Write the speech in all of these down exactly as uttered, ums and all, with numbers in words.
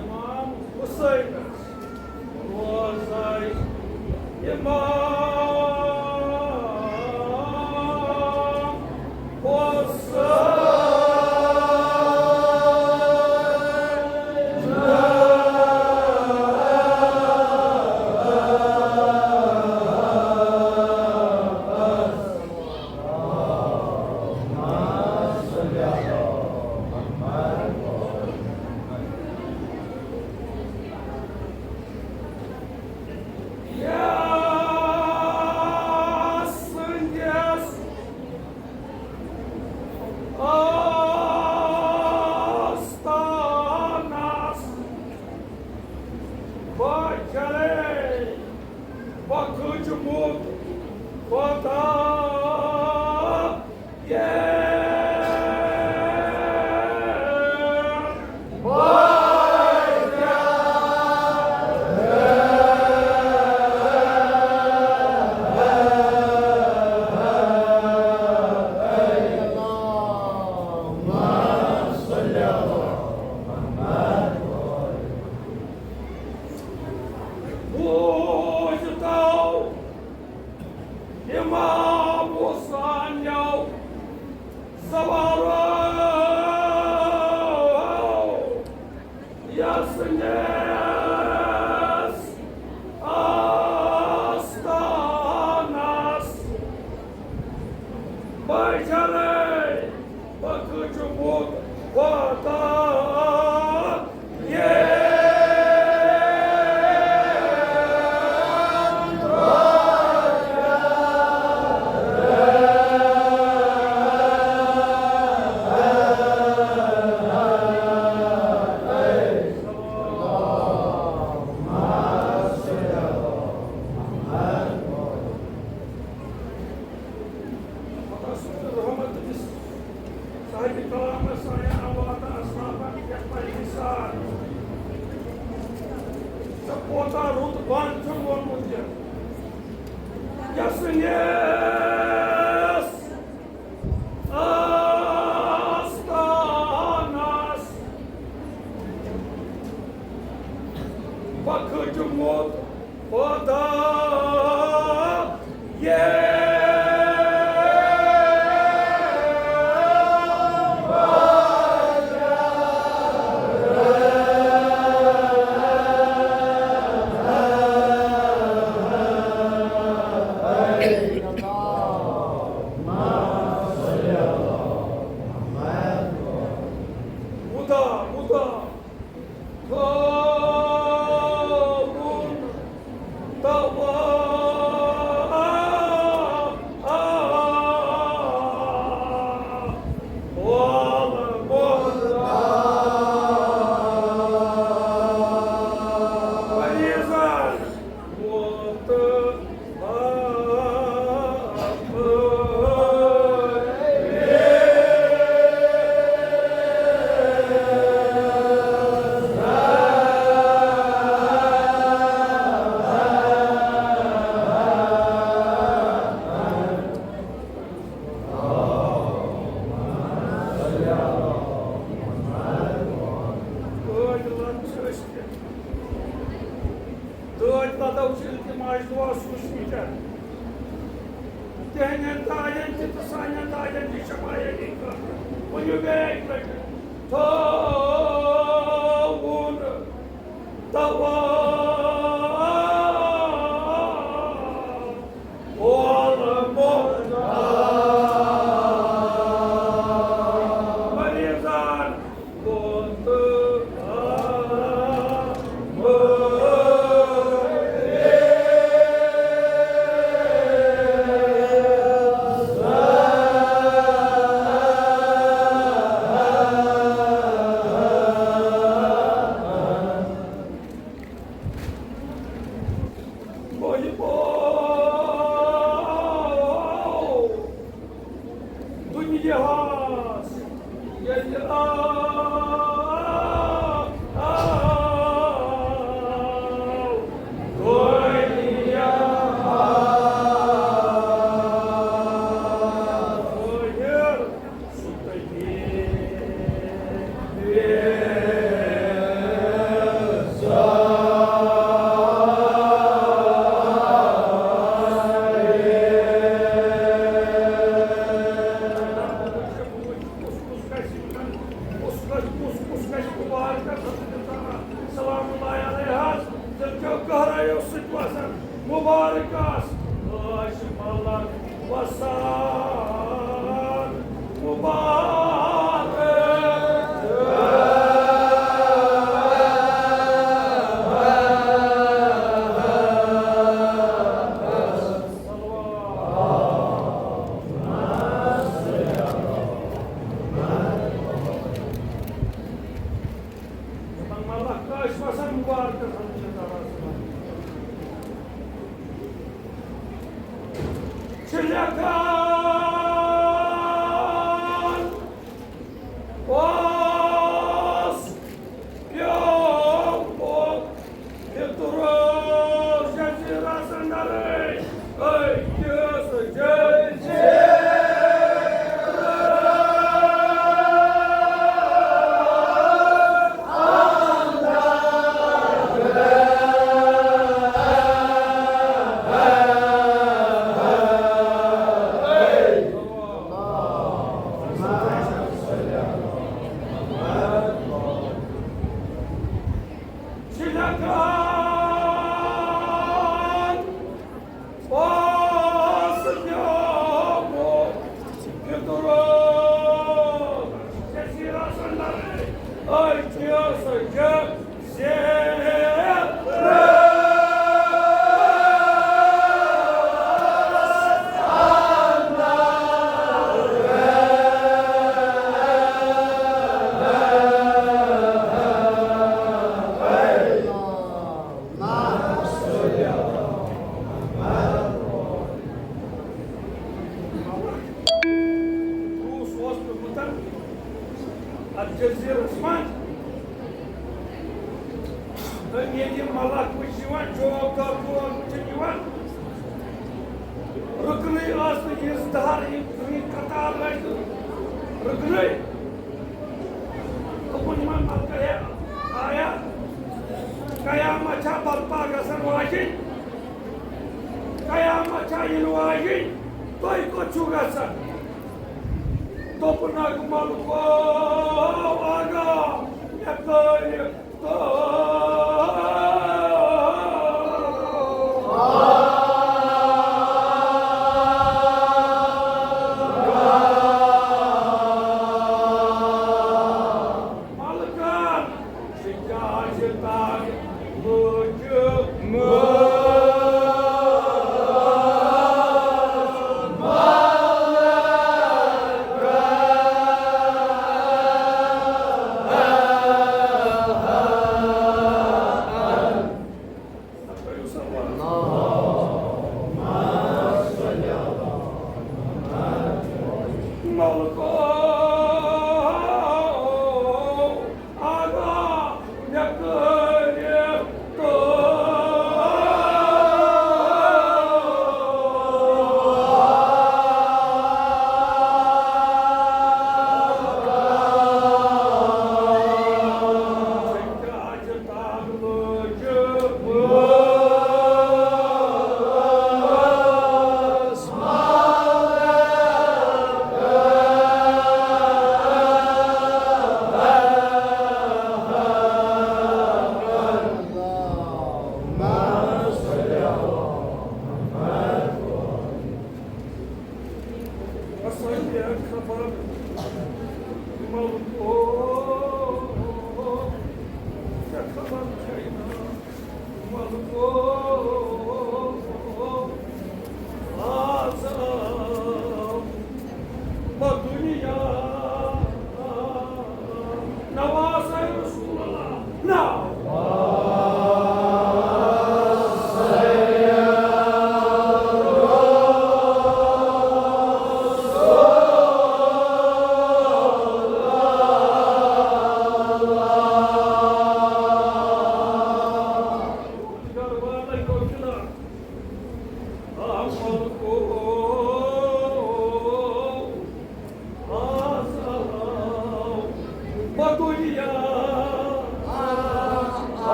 امام حسینس روزے امام حسین۔ یس سٕنٛدِس آستانس بہٕ چلے بہٕ کھوٗژمُت خۄدا۔ بوٗزتو امام حسینیو زوارو یس نس آستانس بجرے بکچ بوت واتا۔ صاحب کلام سایہ آباد اسلام پٮ۪ٹھ پننہِ سان۔ ژےٚ کوٗتاہ رُت بنٛد چھُکھ ووٚنمُت یہِ۔ یَس نِس آستانَس بہٕ کھٔجمُت خۄدا۔ توتہِ لَد چھِ أسۍ تہِ۔ توتہِ لَدو چھِ التماس دُعا سوٗزمٕتۍ۔ تِہنٛدٮ۪ن دادٮ۪ن تہِ تہٕ سانٮ۪ن دادٮ۪ن تہِ چھِ شفاعت خٲطرٕ۔ ؤنِو بیٚیہِ اَکہِ لَٹہِ۔ تھووُن توا دُنیاہَس ییٚلہِ آو، آو دُنیاہَس۔ سلام اللہ علیہ حض، تِم چھِ گہرایو سۭتۍ وَسان۔ مبارک آس عٲش ملک وسان مبارک۔ ملک عٲش وسان مبارک۔ چھِ لیکھان اوس پیومُت پِترس جزیرس اندرے أکِس جزیرس اندر۔ چھِ لیکھان اوس پیومُت پِترس جزیرس اندر أکِس جزیرس اندر۔ روٗس اوس پیوٚمُت اَتھ جزیٖرَس منٛز۔ تہٕ ییٚلہِ یہِ ملک وٕچھ یِوان، جوب دار جوب وٕچھِتھ یِوان، رُکنٕے ٲس نہٕ یِژھ دار، یہِ پرٛٲنۍ قطار ٲسۍ نہٕ رُکنٕے۔ دوٚپُن یِمَن، ملکہ ہے، آیا قیامت چھا برپا گژھن واجِنۍ؟ قیامت چھا یِنہٕ واجِنۍ؟ تُہۍ کوٚت چھِو گژھان؟ دوٚپُن، اکھ ملکو آگاہ، مےٚ کٔرِو تو۔ ملکن، شکایت لوچ۔ سفر ملکو، ژےٚ خبر چھے نا ملکو، آز آو پتہٕ دُنیا۔ نواز رسول اللہ، نواز۔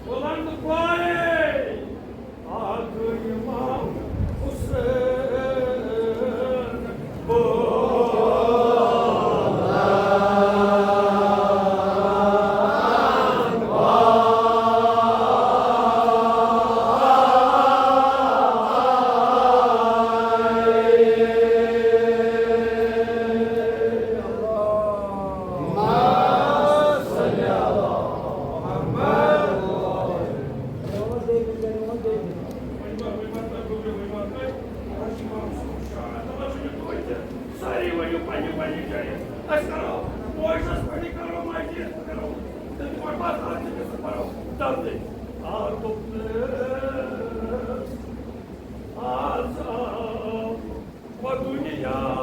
بلند پایے آ گٔے امام حسین۔ سٲری ؤنِو پننہِ پننہِ جایہِ۔ أسۍ کرو موجس پٮ۪ٹھٕے کرو مجلس، کرو تہٕ پتہٕ بس اَتھ تہِ پرو دردٕے۔ آ دوٚپنَس، آز آو و دنیا۔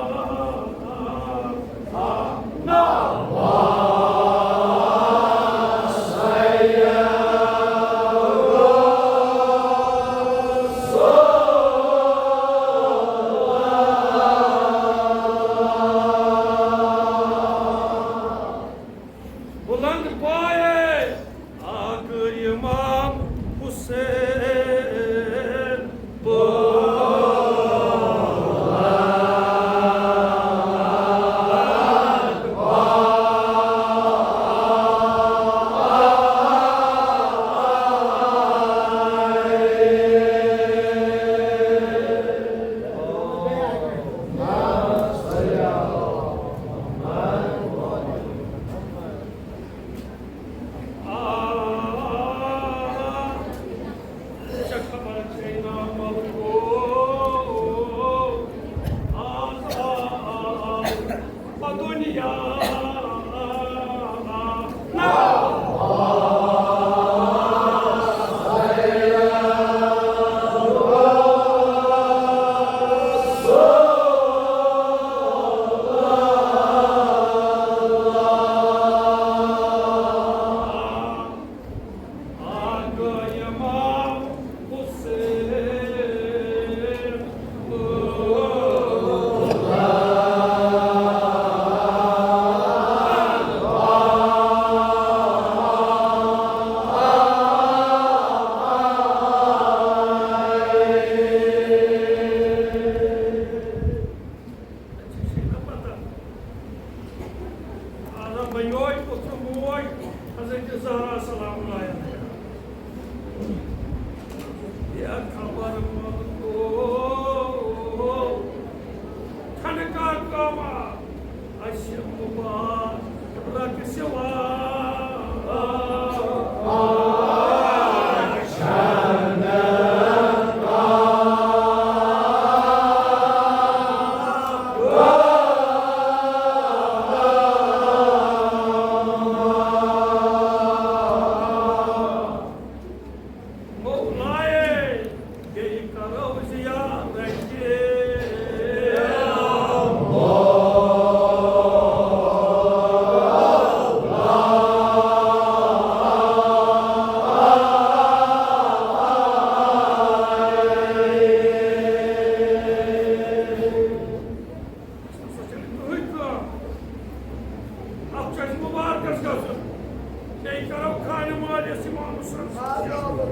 بلند پایے آ گٔے امام حسین۔ ژےٚ چھے نہ پتہ۔ آ، بنیوے پتر موج حضرت زہرا سلام اللہ علیہا۔ بے خبر ملکو، ٹھنڈکا کما اسہِ مبارک سوا۔ مولایے، بیٚیہِ کرو زیارت۔ سۄ چھَنہٕ کٕہٕنۍ کٲم۔ اَتھ چھُ اَسہِ مُبارکَس گژھُن۔ بیٚیہِ کَرو خانہِ مٲلِس اِمام حُسین سٕنٛز زیارت۔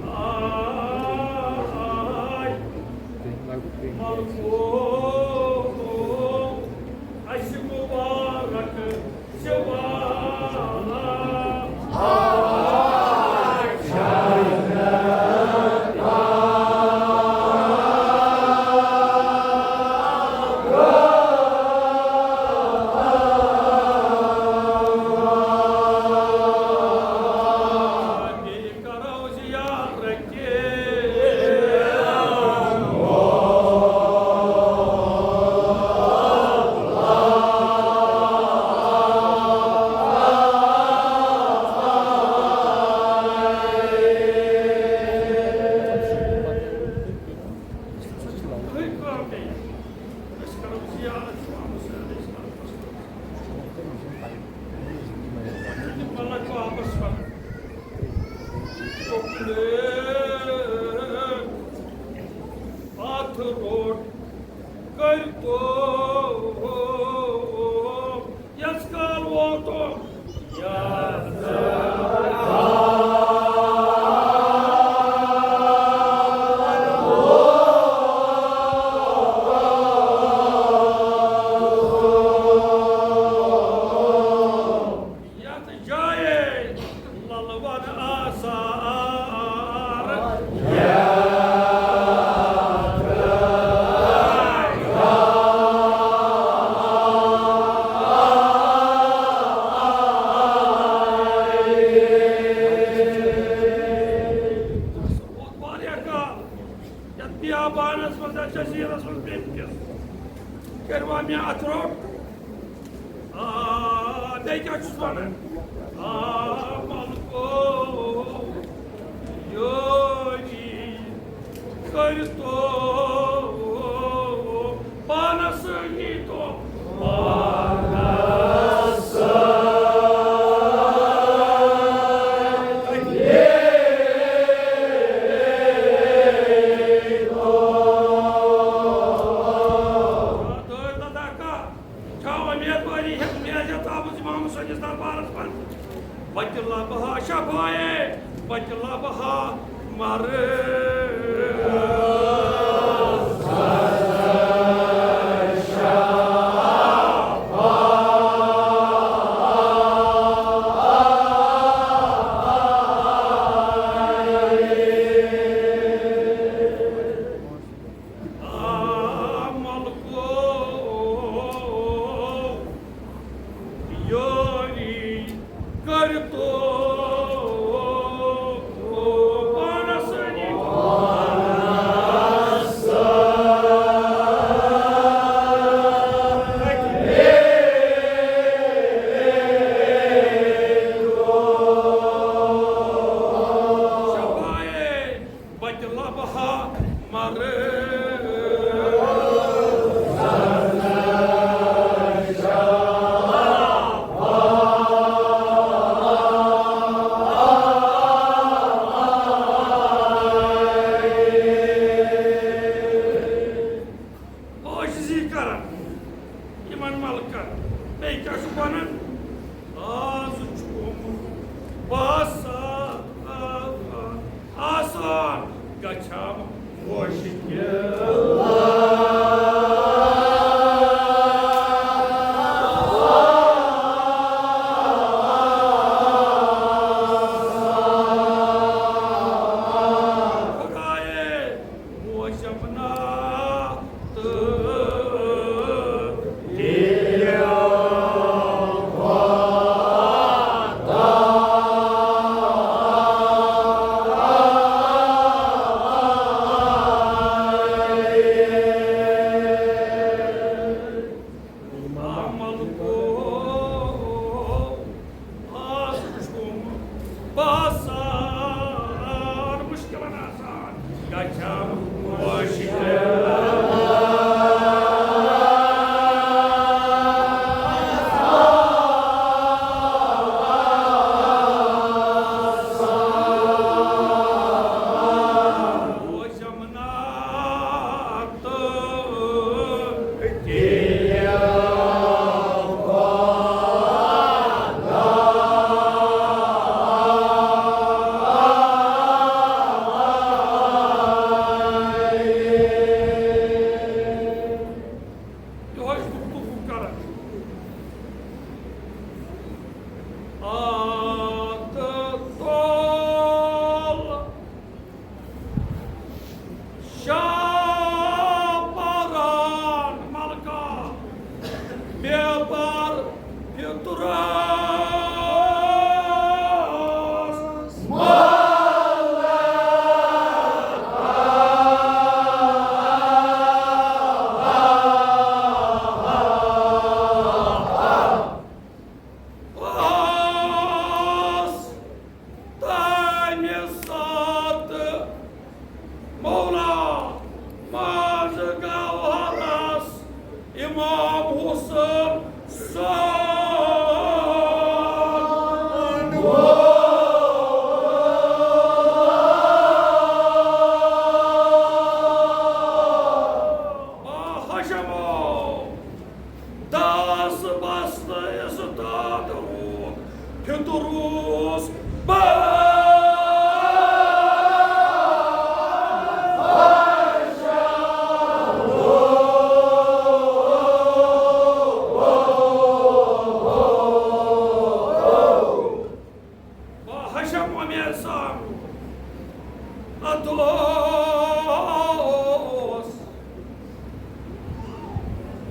آے۔ اَسہِ مُبارک چھِ واریاہ۔ کرو زیارت۔ أسۍ کرو زیارت۔ ملک واپس پتھ۔ اَتھ روٚٹ کٔرۍ تو یس کال ووتو۔ یتھ جایہِ للوَن آثار۔ واریاہ کال یتھ بیابانس منٛز، یتھ جزیرس منٛز بیٚمکِس کٔروا مےٚ اتھ روٚٹ۔ آ، بیٚیہِ کیٛاہ چھُس وَنان؟ آ، ملکو یوری کٔرۍ تو پانس سۭتی تو پانس سۭتی۔ دٲدۍ دَدا کا چھا اُمیدوٲری ہیٚتھ میزِ تھاوٕژ اِمام سٕنٛدِس دربارس منٛز؟ بہٕ تہِ لبہٕ ہا شفاعے، بہٕ تہِ لبہٕ ہا مرٕ۔ آ ملکو یوری کٔرۍ تو پانس سۭتۍ۔ شفاعے بہٕ تہِ لبہٕ ہا مرٕ۔ عٲجزی کران یِمن ملکن۔ بیٚیہِ کیٛاہ چھُکھ ونان؟ آز چھُ گوٚمُت باسان آسان گژھان مشکل۔ خدایے، موسم نا تہٕ شمو داس بس استاد روح فطروس حشم و میزان اتوس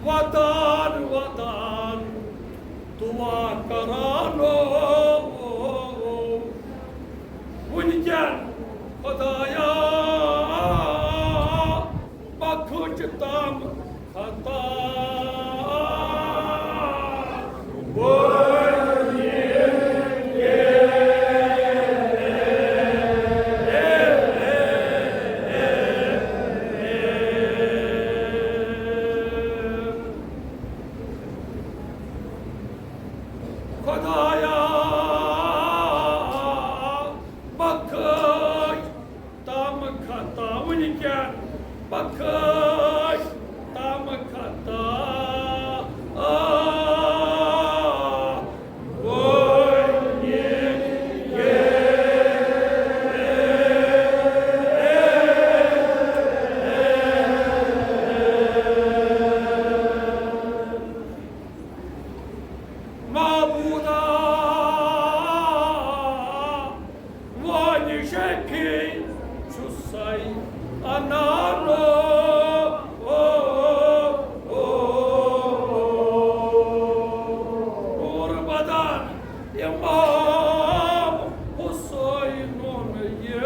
وطن وطن دعا کرانو وٕنکٮ۪ن خدایا بخش تام خطا۔ خدایا بخش تام خطا۔ وٕنکٮ۪ن بخش تام خطا۔ معبودا وانی شفیع چھُسے انانو۔ نور بدن امام حسینُن یہِ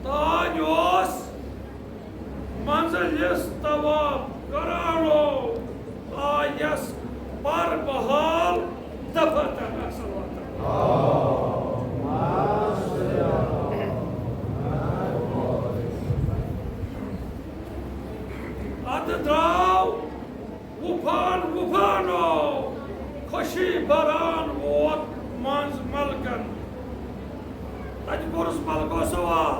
تانۍ اوس منزلس طواف کرانو آیس پر بحال دفتر اصل وطن۔ اتھ درٛاو وُفان وُفانو خوشی بران ووت منٛز ملکن۔ تتہِ کوٚرُس ملکو سوال،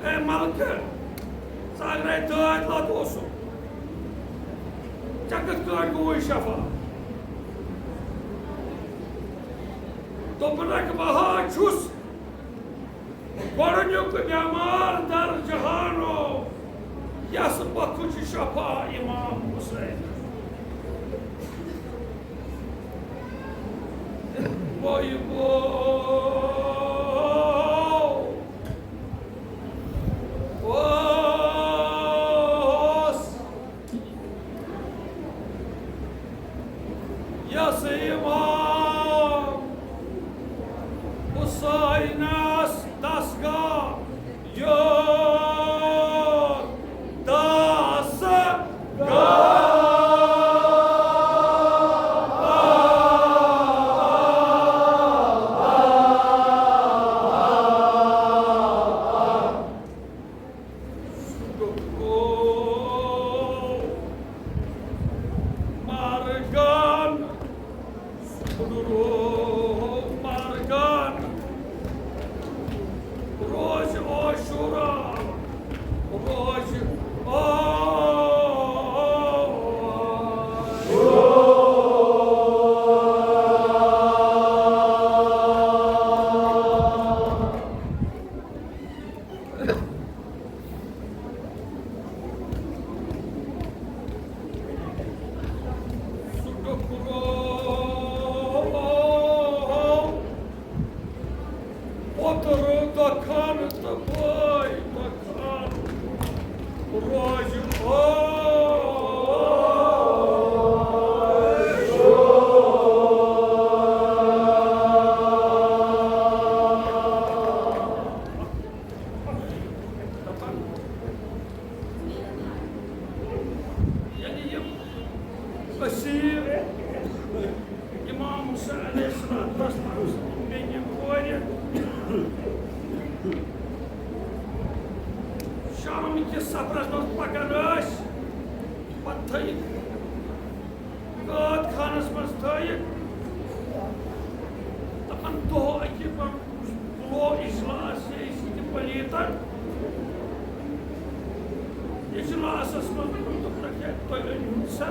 اے ملکہ، ژٕ اگرے دٲدۍ لد اوسُکھ، ژےٚ کِتھ کٲٹھۍ گوٚوُے شفا؟ دوٚپُن، اکہِ بہا چھُس گۄڈٕنیُک بٮ۪مار در جہانو، یس بخش شفا امام حسین۔ وۄنۍ گوٚو، اوس یس امام حسینس دستگاہ یوت دستگاہ۔ مارگان، مارگان، روز عاشورا، روز عاشورا۔ سُہ ٹُکرو اوترٕ دۄکھان تہٕ بٲے دۄکھان روزِ۔ یعنی یِم اسیٖر امام حسین علیہ الصلوۃ والسلام سٕنٛدِ بیٚنہِ کورِ چھِ شام کِس سفرس منٛز پکان ٲسۍ، پتہٕ تھٲیِکھ قٲد خانس منٛز تھٲیِکھ۔ دپان دۄہ اکہِ بُلو اجلاس یہِ أسۍ یہِ پلیتن اجلاسس منٛز دوٚپُن، دوٚپُن، "ہے، تۄہہِ أنِو سا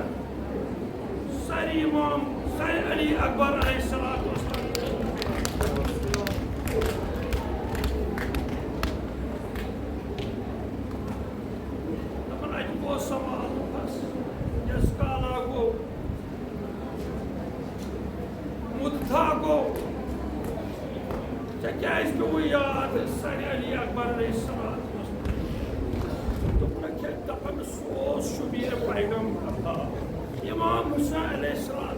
سر امام، سر علی اکبر علیہ الصلوۃ والسلام۔" دپان، اتہِ گوٚو سوال، بس، یس کالا گوٚو، مُدتھا گوٚو، ژےٚ کیٛازِ پیوٚوُے یاد سر علی اکبر علیہ السلام؟ دوٚپُن، کیٛاہ دپان، سُہ اوس شبیر پیغمبر۔ امام حسین علیہ السلام،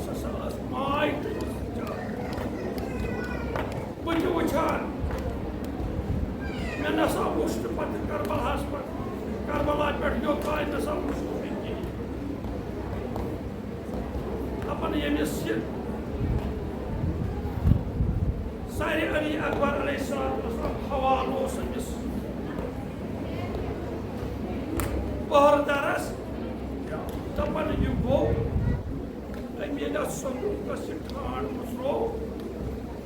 سۄ ہسا ٲس ماے تٔمِس۔ بہٕ تہِ وٕچھان، مےٚ نسا وُچھ نہٕ پتہٕ کربلاہس پٮ۪ٹھ، کربلا پٮ۪ٹھ یوٚت تام نسا وُچھ نہٕ مےٚ کِہیٖنۍ۔ دپان ییٚمِس یہِ سرِ علی اکبر علیہ السلام حوالہٕ اوس أمِس پہرٕ درس، دپان یہِ گوٚو أمۍ ییٚلہِ اَتھ صندوٗقس یہِ ٹھانٛڈ مُژروو،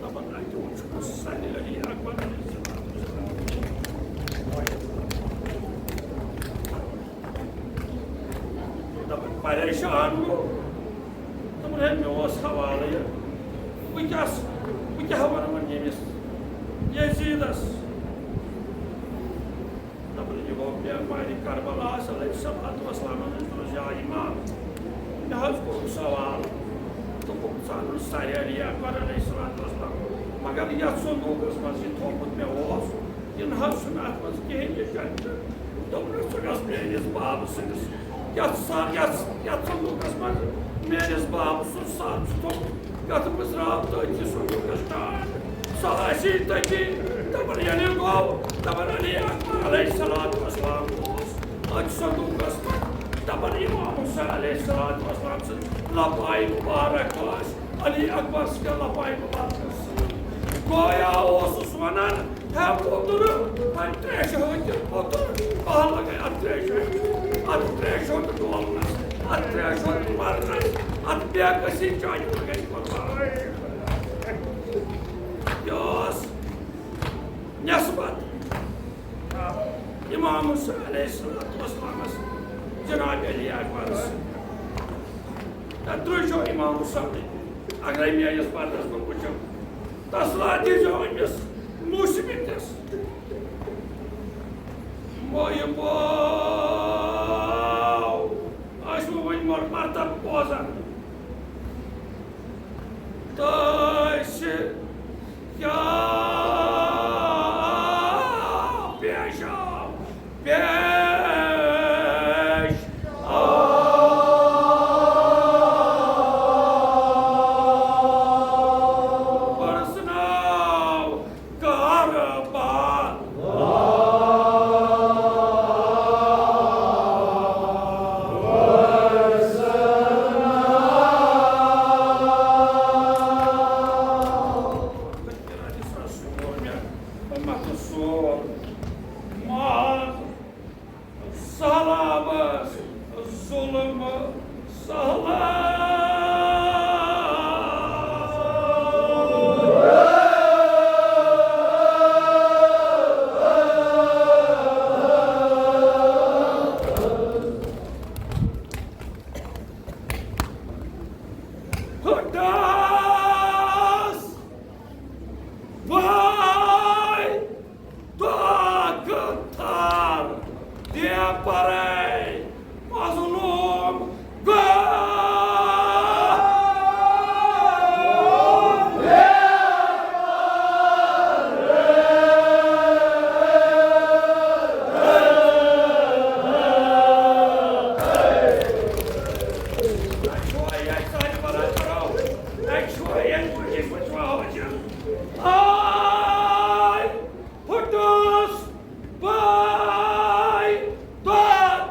دپان اَتہِ وُچھ مےٚ سرِ علی اکبر علیہ السلام۔ دپان پریشان گوٚو۔ دوٚپُن، ہے، مےٚ اوس حوالہٕ یہِ۔ بہٕ کیٛاہ س-، بہٕ کیٛاہ وَنہٕ وۄنۍ ییٚمِس یزیٖدَس؟ دَپان، یہِ گوٚو پیغمبرِ کربلاہَس علیہ الصلوۃ والسلام، دوٚپُس، یا امام، مےٚ حظ کوٚر سوال۔ دوٚپُکھ، ژٕ اَن سرِ علی اکبر علیہ الصلوۃ والسلام، مگر یَتھ صندوٗقَس منٛز یہِ تھوٚومُت مےٚ اوس، یہِ نہ حظ چھُنہٕ اَتھ منٛز کِہیٖنۍ، یہِ کَتہِ چھُ؟ دوٚپنَس، ژٕ گژھ میٛٲنِس بابہٕ سٕنٛدِس، یَتھ سا-، یَتھ، یَتھ صندوٗقَس منٛز میٛٲنِس بابہٕ سُنٛد سر چھُ تھوٚومُت، یَتھ منٛز راتھ تٔتھۍ صندوٗقَس ٹانٛگ، سۄ آسی تٔتی۔ دَپان، ییٚلہِ گوٚو، دَپان، علی اکبر علیہ الصلوۃ والسلام اوس أتھۍ صندوٗقَس منٛز۔ دَپان، امام حسین علیہ الصلوۃ والسلام سٕنٛز لباے مُبارک ٲس علی اکبر سٕنٛدِ لباے مُبارک سۭتۍ۔ گویا اوسُس وَنان، ہے پوٚتُر، اَتھ ترٛیشہِ ہٕنٛدِ پوٚتُر، بہٕ ہا لَگَے اَتھ ترٛیشہِ ہٕنٛدِ، اَتھ ترٛیشہِ ہُنٛد ڈولنَس، اَتھ ترٛیشہِ ہُنٛد مَرنَس، اَتھ بے کسی چانہِ لَگَے قۄربان۔ یہِ ٲس نسبت امام حسین علیہ الصلوۃ والسلامس جناب علی اکبرس۔ تہٕ درٛوجو امام حسین، اگرے میٲنِس پردس کُن وٕچھو، تسلا دیٖزیو أمِس موسمِ تِس۔ مو یہِ پو ٲسۍ وۄنۍ مر-، مرتب بوزان۔ تہٕ أسۍ کیٛاہ پیش آو؟ پیش آو۔ پرزناو کربلا۔ مخصوص سہلابس ظلم سہلاب۔ پھٹس وای طاقت تھر دے پرے مظلوم گو۔ آے پھٹس بے داد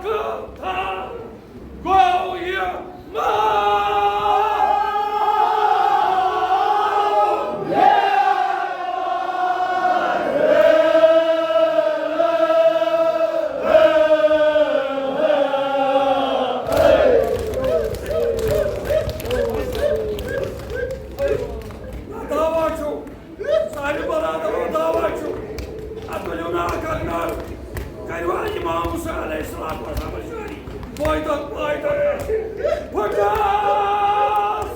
امام حسین علیہ الصلوۃ والسلام جاری۔ بٲے دۄہ، بٲے دۄہ، پھٹاس۔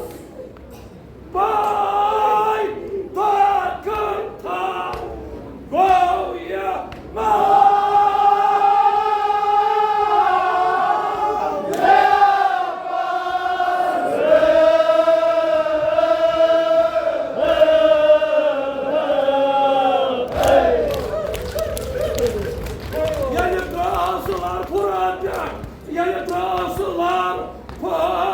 بٲے دۄہ کتھ گوٚو یہِ؟ ییٚلہِ درٛاو سُہ لار فرات پٮ۪ٹھ، ییٚلہِ درٛاو سُہ لار فرات۔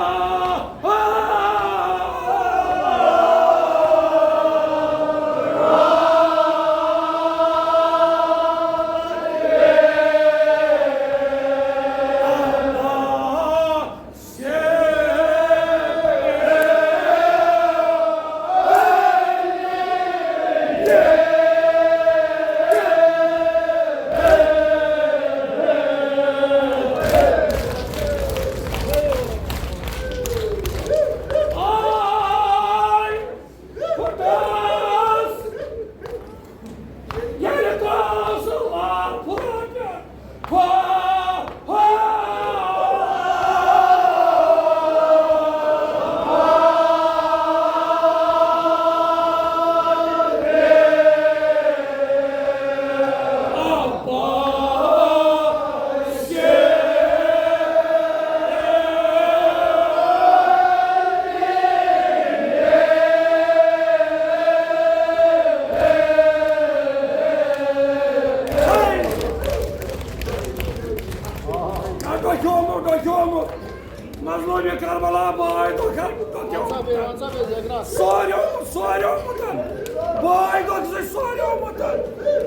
ڈۄکھیومُت، ڈۄکھیومُت۔ مظلوم کربلا بٲے دۄہ کر، دۄہ کیٛاہ وَن سا بیٚیہِ، وَن سا بیٚیہِ، زیگناس۔ سوریومُت، سوریومُت۔ بٲے دۄہ چھُ سوریومُت۔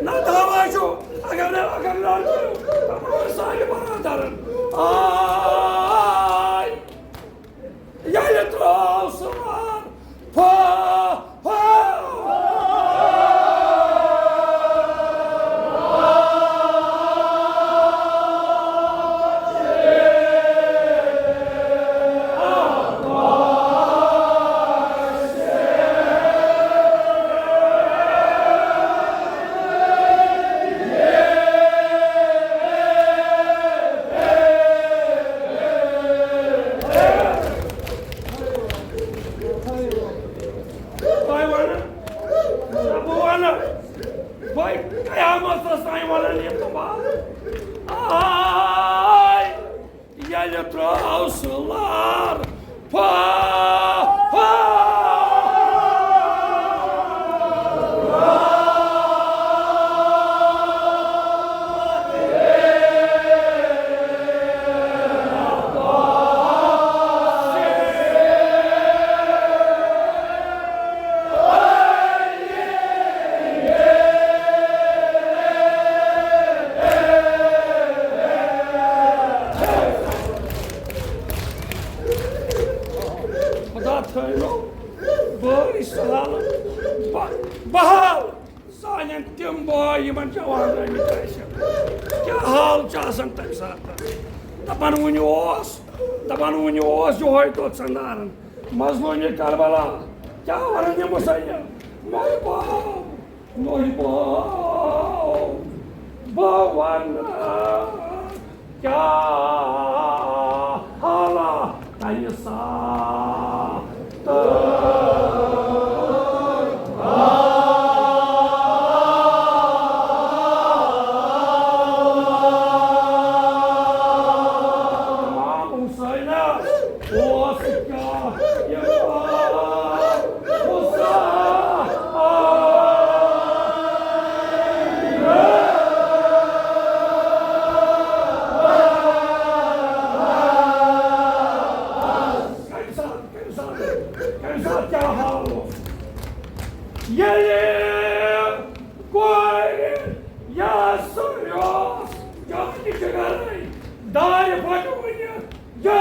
نہ دعوا چھُ، اگر نہٕ، اگر نہٕ، تمام سانہِ برادرن۔ آے، ییٚلہِ ترٛاو سُہ وار، پھا، پھا۔ تۄہہِ وَنہٕ، بہٕ وَنہٕ، بہٕ قیامتس تام وَنن یِم تمام۔ آے، ییٚلہِ ترٛاو سُہ لار، پھا، پھا۔ خدا تھٲینو بٲے سہل ب-، بحال۔ سانٮ۪ن تِم بٲے یِمن جوان رٲومٕتۍ ٲسۍ۔ کیٛاہ حال چھُ آسان تَمہِ ساتہٕ؟ دَپان وُنہِ اوس، دَپان وُنہِ اوس یِہوے توٚت سَنٛدارَن۔ مظلوٗمِ کربلا، کیٛاہ وَنان یہِ مُسیب؟ مےٚ باو، مےٚ باو، بہٕ وَنہٕ۔ کیٛاہ حالہ تَمہِ ساتہٕ؟ امام حسینہ اوس کیٛاہ یہِ حسین۔ کَمہِ ساتہٕ، کَمہِ ساتہٕ، کَمہِ ساتہٕ کیٛاہ حال اوس؟ ییٚلہِ کورِ یاسر اوس جانہِ جگرے دارِ پھٹہٕ وُنہِ۔ یا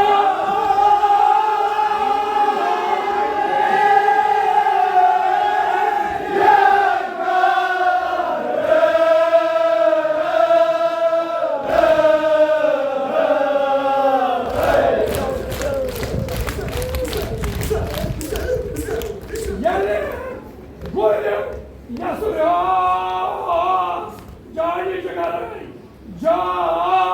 ییٚلہِ گُرِ یسُر اوس جانہِ جگرے، جان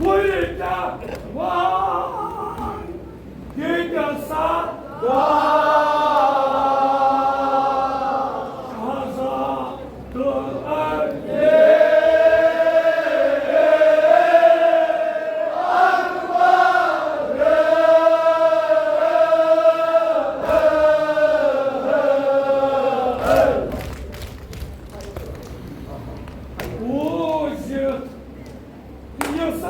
پوٗرٕ پٮ۪وان ییٚتہِ سا شہزادٕ۔ بوٗزِتھ یُس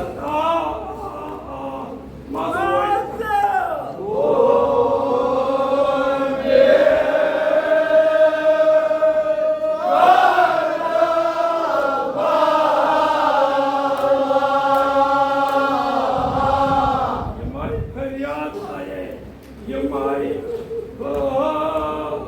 یِمَے فریاد آیے، یِمَے فریاد۔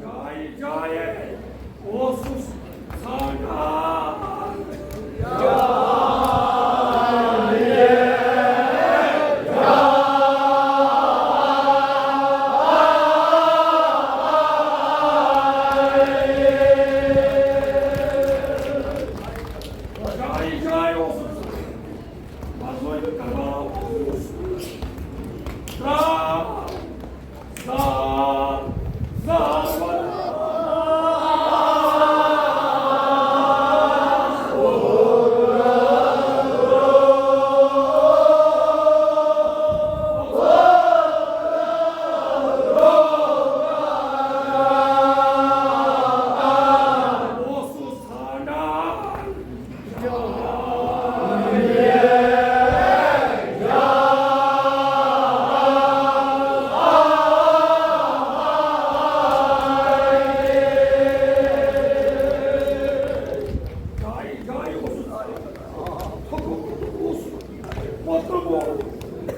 جایہِ جایہِ اوسُس ژھانٛڈان۔ جایہِ جایہِ اوسُس، مزوٗرۍ کران اوسُس۔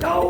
ترٛاو